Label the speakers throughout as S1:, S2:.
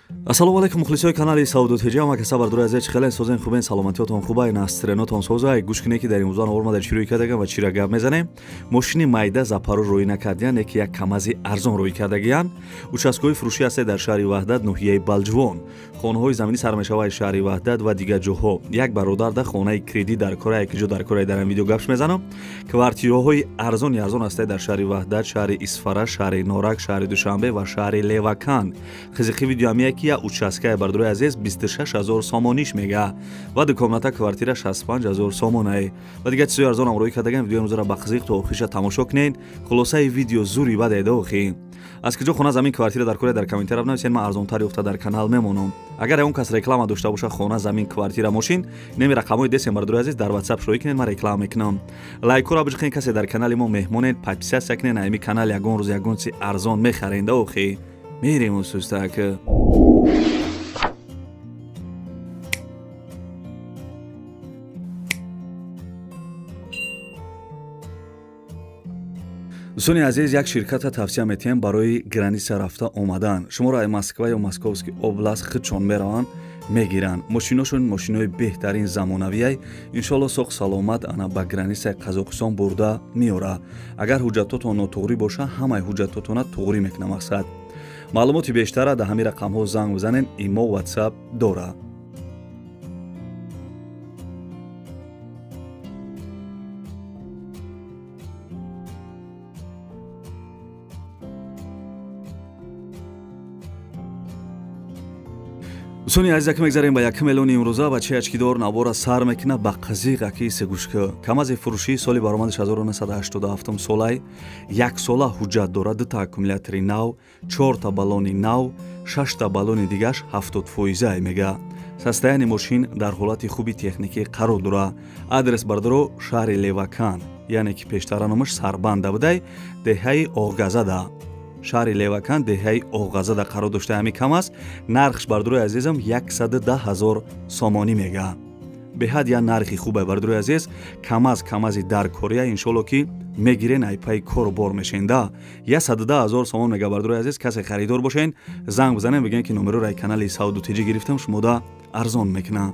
S1: Ассалому алайкум мухлисои канали Савдо ТЖ. Ама каса бардори азиз, хеле созен хубен, саломатиётон хубай, настренотон созай. Гӯш кунед, ки дар имрӯза навор ма дар чӣ рӯй кардагам ва чиро гап мезанем. Мошини майда Запорож рӯй накардиян, яке як камази арзон рӯй кардагиян. Участкаҳои фурӯшӣ ҳастед дар шаҳри Ваҳдат, ноҳияи Балҷувон. Хонаҳои заминӣ сар мешавад шаҳри Ваҳдат ва дигар ҷоҳо. Як бародар да хонаи кредит дар кора, як ҷо дар кора, дар ин видео гапш мезанам. Квартираҳои арзони арзон ҳастед дар шаҳри Ваҳдат, шаҳри Исфара, шаҳри Норак, шаҳри Душанбе ва шаҳри Левакан. Қизиқи видео ҳам яке участкаи бардори азиз 26 000 сомониш мега ва дукомната квартира 65 000 сомонае ва дигар чизои арзонам рӯй кардагам. Видеои имрӯзаро ба қизиқ то охириша тамошо кунед. Хулосаи видео зури баъд охи. Аз куҷо хона, замин, квартира дар кора, дар комментария бинависед, ман арзонтар ёфта дар канал мемонам. Агар ягон кас реклама дошта боша, хона, замин, квартира, мошин, неми рақамҳои десем, бардори азиз, дар WhatsApp шоӣ кунед, ман реклама мекунам. Лайкҳоро биҷиқен, касе дар канали мо меҳмонед, подписаться кунед. Ами канал ягон рӯз ягон чи арзон мехаренда. Охи мерем усустак. Дӯстони азиз, як ширката тавсия метиҳем барои граница рафта омадан. Шуморо ай Москва ё Московский область худшон мераванд, мегиранд. Мошиношон мошинои беҳтарин замонавиай. Иншоалло, соқ саломат ана ба границаи Қазоқистон бурда меёра. Агар ҳуҷҷатотон нотуғрӣ боша, ҳамаи ҳуҷҷатотона туғрӣ мекуна. Мақсад, маълумоти бештара дар ҳамин рақамҳо занг бизанед, имо, WhatsApp дора. Дӯстони азиз, яке мегзарем ба якум эълони имрӯза. Бачаи ачкидор навора сар мекуна ба қазиқ аки сегушка. Камази фурӯшӣ, соли баромадаш 1987 солай, яксола ҳуҷҷат дорад, дута аккумулятори нав, чорта баллони нав, шашта баллони дигаш 70 фоизай мега. Состояние мошин дар ҳолати хуби техникӣ қарор дорад. Адрес, бардоро, шаҳри Левакан, яъне ки пештара номаш Сарбанда будай, деҳаи Оғгазада. Шаҳри Левакан, деҳаи Оғғазада қарор дошта ҳами КамАЗ. Нархш, бардорои азизам, 110 ҳазор сомонӣ мега. Беҳад я нархи хубе, бардорои азиз. КамАЗ, камази дар корея, иншолло ки мегирен, айпаи кору бор мешенда. 110 ҳазор сомон мега, бардорои азиз. Касе харидор бошен, занг бизанем, бигӯен ки номероро ай канали Савду Тиҷӣ гирифтам, шумода арзон мекунам.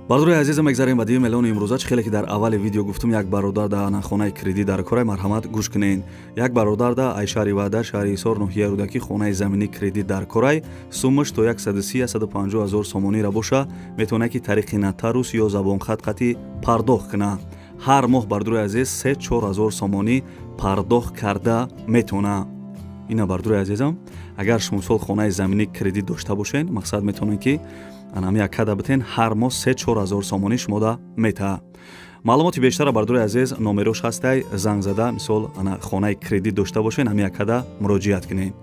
S1: Бардорои азизам, мегзарем ба дуюм эълони имрӯза. Чӣ хеле ки дар аввали видео гуфтум, як бародар да хонаи кредит дар кора. Марҳамат, гӯш кунед. Як бародар да ай шаҳри Ваҳдат, шаҳри Ҳисор, ноҳияи Рӯдакӣ хонаи заминӣ кредит дар корай. Суммаш то 130-150 ҳазор сомониро боша, метавонад ки тариқи нотариус ё забонхат қатӣ пардохт кунад. Ҳар моҳ, бардорои азиз, 3-4 ҳазор сомонӣ пардохт карда метавонад. Ина, бардорои азизам, агар шумо мисол хонаи заминӣ кредит дошта бошед, мақсад, метавонед ки анами яккада битен, ҳар моҳ 3-4 ҳазор сомонӣ шумода метаҳад. Маълумоти бештара, бардорои азиз, номерош ҳастай, занг зада, мисол, ана хонаи кредит дошта бошед, ҳами яккада муроҷиат кунед.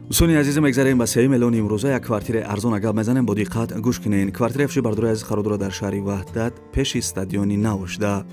S1: Дӯстони азиз, мегзарем ба сеюм эълони имрӯза. Як квартираи арзона гап мезанем, бо диққат гӯш кунед. Квартираи фурӯши, бардорои азиз, қарор дорад дар шаҳри Ваҳдат, пеши стадиони нав шуда.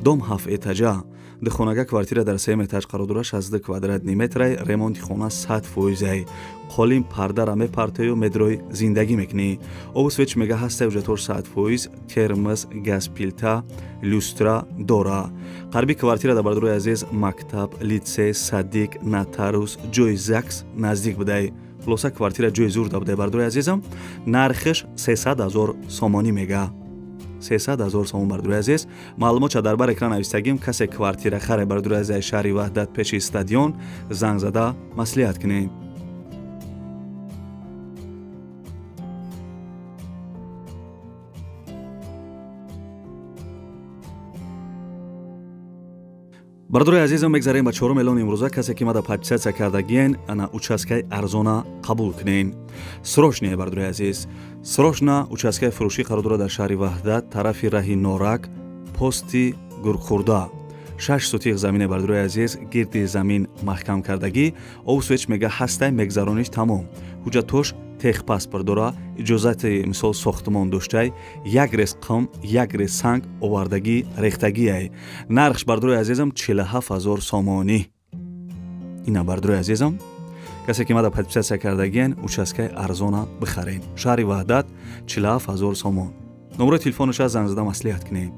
S1: Дом ҳафт этажа, духонага квартира дар сеюм этаж қарор дорад, 62 квадратный метрай. Ремонти хона 100 фоизай, қолин пардара мепартою медрой зиндагӣ мекунӣ. Обу свет мега ҳастай, ҳуҷҷатҳош 100 фоиз, термос, газ плита, люстра дора. Қариби квартира дар, бардорои азиз, мактаб, литсей, садик, нотариус, ҷои ЗАГС наздик будай. Хулоса, квартира ҷои зурда будай, бардорои азизам. Нархиш 300 ҳазор сомонӣ мега, 300 ҳазор сомон, бардорои азиз. Маълумотша дар бар экран навистагим. Касе квартира харе, бардорои азиз, шаҳри Ваҳдат, пеши стадион, занг зада маслиҳат кунед. Бардорои азизам, мегзарем ба чорум эълони имрӯза. Касе ки мада подписаться кардагиен, ана участкаи арзона қабул кунен. Срочно, бардорои азиз, срочно. Участкаи фурӯшӣ қарор дорад дар шаҳри Ваҳдат, тарафи раҳи Норак, пости Гургхӯрда. 6 сотих замине, бардорои азиз, гирди замин маҳкам кардагӣ. Обу свет мега ҳастай, мегзарониш тамом. Ҳуҷҷатош техпаспорт дора, иҷозати мисол сохтмон доштай, як рез қум, як рез санг овардагӣ рехтагиай. Нархш, бардорои азизам, 47 ҳазор сомонӣ. Ина, бардорои азизам, Касе ки мада подписаться кардагиен, участкаи арзона бихарен. Шаҳри Ваҳдат 47 000 сомон. Номерои телефонаш занг зада маслиҳат кунед.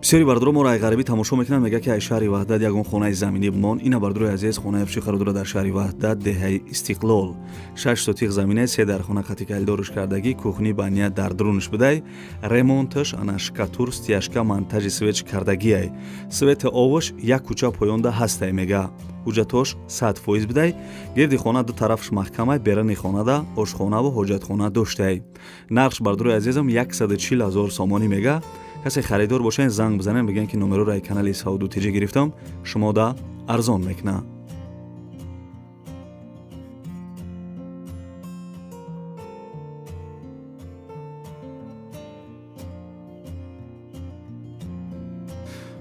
S1: Бисёри бардоро моро ай ғарибӣ тамошо мекунанд, мегӯяд ки ай шаҳри Ваҳдат ягон хонаи заминӣ бимон. Ина бардорои азиз, хонаи пуши қарор дорад дар шаҳри Ваҳдат, деҳаи Истиқлол. 6 сотиқ замина, 3 дархона қати калидорш кардагӣ, кухни баня дар дурунш будай, ремонташ ана шкатур, стяжка, монтажи свеч кардагиай. Свети овош як кӯча поёнда ҳастай мега. Ҳуҷҷатош 100% бидай. Гирди хона ду тарафш маҳкамай, берани хонада ошхонаву ҳоҷатхона доштай. Нархш бардорои азизам 140 000 сомонӣ мега. Касе харидор бошен, занг бизанем, бигӯен ки номероро ай канали Сауду ТЖ гирифтам, шумода арзон мекуна.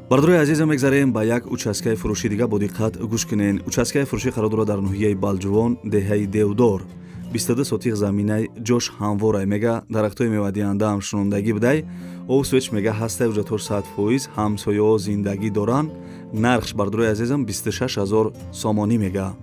S1: Бардорои азизам, мегзарем ба як участкаи фурӯши дига, бо диққат гӯш кунен. Участкаи фурӯшӣ қарор дорад дар ноҳияи Балҷувон, деҳаи Девдор. 22 сотиқ заминаи ҷош ҳамворай мега, дарахтҳои мевадиҳандаам шунондагӣ будай, об свеч мега ҳастай, ҳуҷҷатҳош 100%, ҳамсояҳо зиндагӣ доранд. Нархш бардорои азизам 26 000 сомонӣ мега.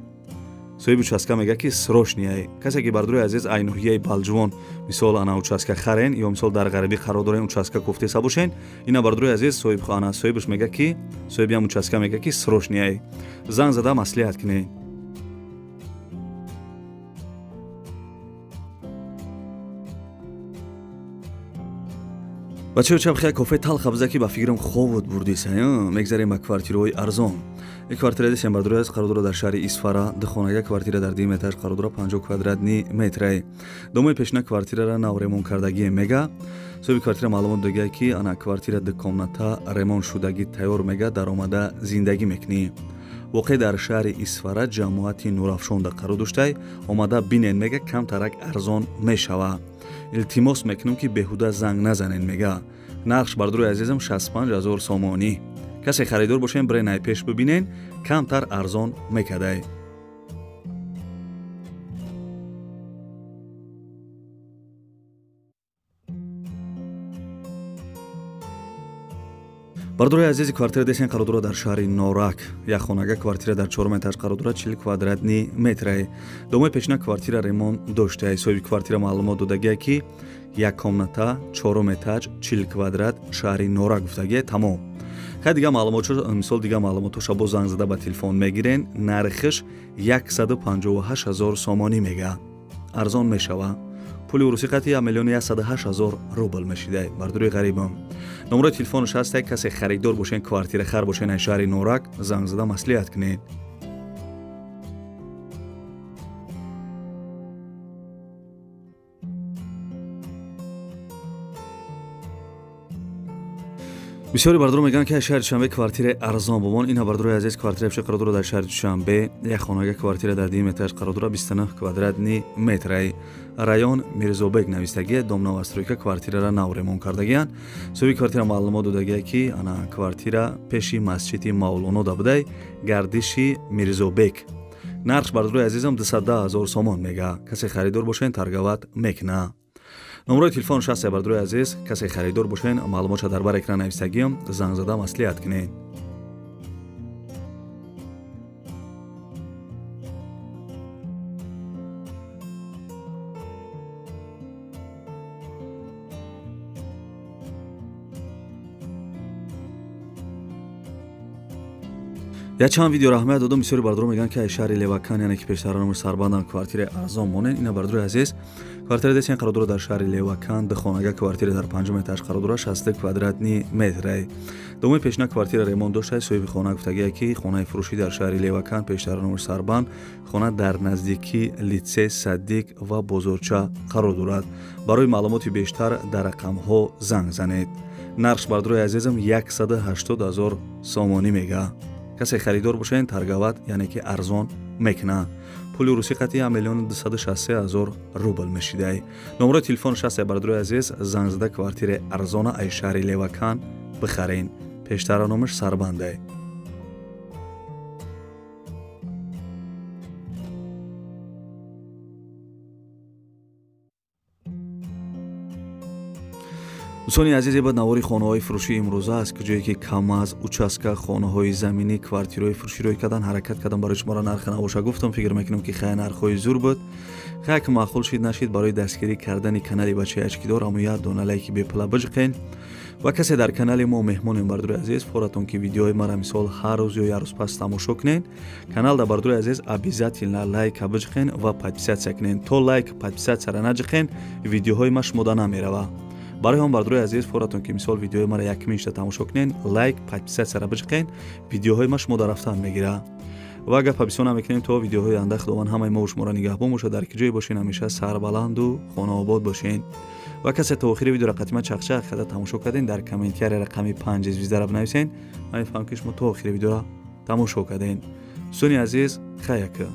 S1: Соҳиби участка мега ки срочный ай. Касе ки бардорои азиз ай ноҳияи Балҷувон мисол ана участка харен ё мисол дар ғарибӣ қарор дорен, участка кофтеса бошен, ина бардорои азиз соҳибаш мега ки соҳиби ам участка мега ки срочный ай. Занг зада маслиҳат кунед. Бачаҳо, чабхия кофе талха биза ки ба фикрам хобот бурдиса. Мегзарем ба квартираҳои арзон. Ин квартира десем бардорои азиз қарор дорад дар шаҳри Исфара, духонага квартира дар 2 метр қарор дорад, 50 квадратни метрай. Домои пешина квартирара нав ремонт кардагие мега. Соҳиби квартира маълумот додагия ки ана квартира ду комната ремонт шудагӣ тайёр мега, даромада зиндагӣ мекунӣ. Воқеъ дар шаҳри Исфара, ҷамоати Нурафшонда қарор доштай, омада бинен мега, камтарак арзон мешава. Илтимос мекунам ки беҳуда занг назанен мега. Нархш бардорои азизам 65 000 сомонӣ. Касе харидор бошен, бирен ай пеш бибинен, камтар арзон мекадай. Бардорои азизи, квартира десен қарор дорад дар шаҳри Норак. Як хонага квартира дар 4 метр қарор дорад, 40 квадратни метрай. Домои пешина квартира ремонт доштай. Соҳиби квартира маълумот додагия ки як комната 4 метр 40 квадрат шаҳри Норак гуфтагия, тамом. Хай дига маълумотшо, мисол дига маълумотҳоша боз занг зада ба телефон мегирен. Нархиш 158 000 сомонӣ мега. Арзон мешава. Пули урусӣ қати 1 108 000 рубл мешидай. Бардорои ғарибам. Номерои телефонаш ҳастай, касе харидор бошен, квартира хар бошен ай шаҳри Норак, занг зада маслиҳат кунед. Бисёри бардоро мегӯянд ки шаҳри Душанбе квартираи арзон бомон. Ина бардорои азиз, квартираи пуши қарор дорад дар шаҳри Душанбе, як хонага квартира дар 2 метр қарор дорад, 29 квадратни метрай. Район Мирзобек навистагия, дом новостройка, квартирара нав ремонт кардагиянд. Соҳиби квартира маълумот додагия ки ана квартира пеши масҷиди Мавлоно да будай, гардиши Мирзобек. Нархш бардорои азизам 210 000 сомон мега. Касе харидор бошен, торговать мекуна. Номерои телефон 60 бардорои азиз, касе харидор бошен, маълумотша дар бар экран навистагиям, занг зада маслиҳат кунед. Я чанд видео раҳмият додам. Бисёри бардоро мегӯянд ки ай шаҳри Левакан, яъне ки пештара номи Сарбандан, квартираи арзон монен. Ина бардорои азиз, квартира десен қарор дорад дар шаҳри Левакан, ду хонага квартира дар 5 этаж қарор дорад, 60 квадратни метрай. Домои пешина квартира ремонт дошта, соҳиби хона гуфтагия ки хонаи фурӯшӣ дар шаҳри Левакан, пештара номи Сарбанд, хона дар наздикии литсей Саддик ва бозорча қарор дорад. Барои маълумоти бештар дар рақамҳо занг занед. Нархш бардорои азизам 180 000 сомонӣ мега. Касе харидор бошен, торговать, яъне ки арзон мекуна. Пули русӣ қати 1 263 000 рубл мешидай. Номерои телефон 60 бардорои азиз, занг зада квартираи арзона ай шаҳри Левакан бихарен. Пештара номаш Сарбандай. Дӯстони азиз, бад навори хонаҳои фурӯшии имрӯза аст, ки ҷое ки КамАЗ, участка, хонаҳои заминӣ, квартираҳои фурӯшӣ рӯй кардан, ҳаракат кардам барои шуморо нархи навоша гуфтам. Фикр мекунам, ки хай нархҳои зур буд. Хай ки маъқул шид, нашид, барои дастгирӣ кардани канали бачаи очкидор аммо як дона лайки бепула биҷиқен. Ва касе дар канали мо меҳмонем, бардори азиз, форатон ки видеои мара мисол ҳар рӯз ё як рӯз пас тамошо кунен, канал да, бардори азиз, обязательно лайка биҷиқен ва подписаться кунен. То лайк, подписаться ра наҷиқен, видеоҳои ма шумода намерава. Барои он, бардорои азиз, форатон ки мисол видеои мара якминшта тамошо кунен, лайк, подписаться ра биҷиқен, видеоҳои ма шумо дар рафтан мегира. Ва гапа бисёр намекунем. То видеоҳои оянда Худованд ҳамаи мо шуморо нигаҳбон бошад. Дар ки ҷое бошен, ҳамеша сарбаланду хонаобод бошен. Ва касе то охири видеоро қатима чақчақ карда тамошо карден, дар комментария рақами 5 звезда ра бинависен. Ман мефаҳмам, ки шумо то охири видеоро тамошо карден. Дӯстони азиз, хаяка.